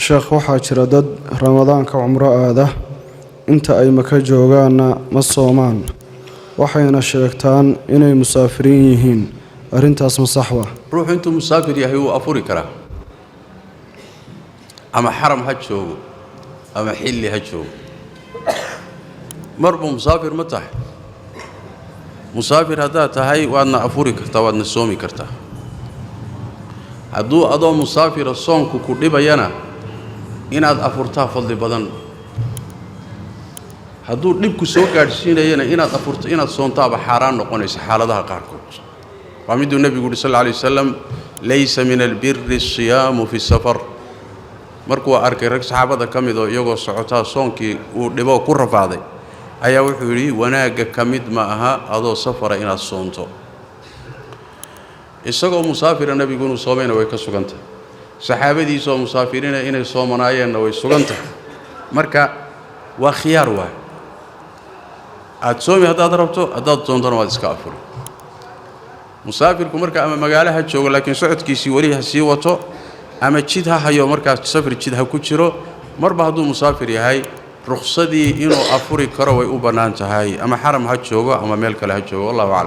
Sheekh, waxaa jira dad Ramadaanka cumro aada, inta ay Maka joogaanna ma soomaan, waxayna sheegtaan inay musaafiriin yihiin. Arrintaas ma saxba? Ruuxu intuu musaafir yahay wuu afuri karaa, ama xaram ha joogo ama xilli ha joogo. Marbuu musaafir ma tahay? Musaafir haddaad tahay, waadna afuri kartaa, waadna soomi kartaa. Hadduu adoo musaafira soonku ku dhibayana, inaad afurtaa fadli badan. Hadduu dhibku soo gaadhsiinayana, inaad afurto, inaad soontaaba xaaraan noqonaysa xaaladaha qaarkood. Waa miduu nebigu yuhi sal alla alay wasalam: "Laysa min albiri asiyaamu fi safar." Markuu arkay rag saxaabada ka mid oo iyagoo socotaa soonkii uu dhiboo ku rafaaday, ayaa wuxuu yidhi: "Wanaagga ka mid ma aha adoo safara inaad soonto." Isagoo musaafira nebigu inuu soomayna way ka sugan tahay, saxaabadiisoo musaafiriina inay soomanaayeenna way sugan tahay. Marka waa khiyaar waay: aad soomi haddaad rabto, haddaad doontona waad iska afuri. Musaafirku marka ama magaalo ha joogo laakiin socodkiisii weli ha sii wato, ama jid ha hayo, markaas safar jid ha ku jiro, marba hadduu musaafir yahay, rukhsadii inuu afuri karo way u bannaan tahay, ama xaram ha joogo ama meel kale ha joogo. Wallahu aclam.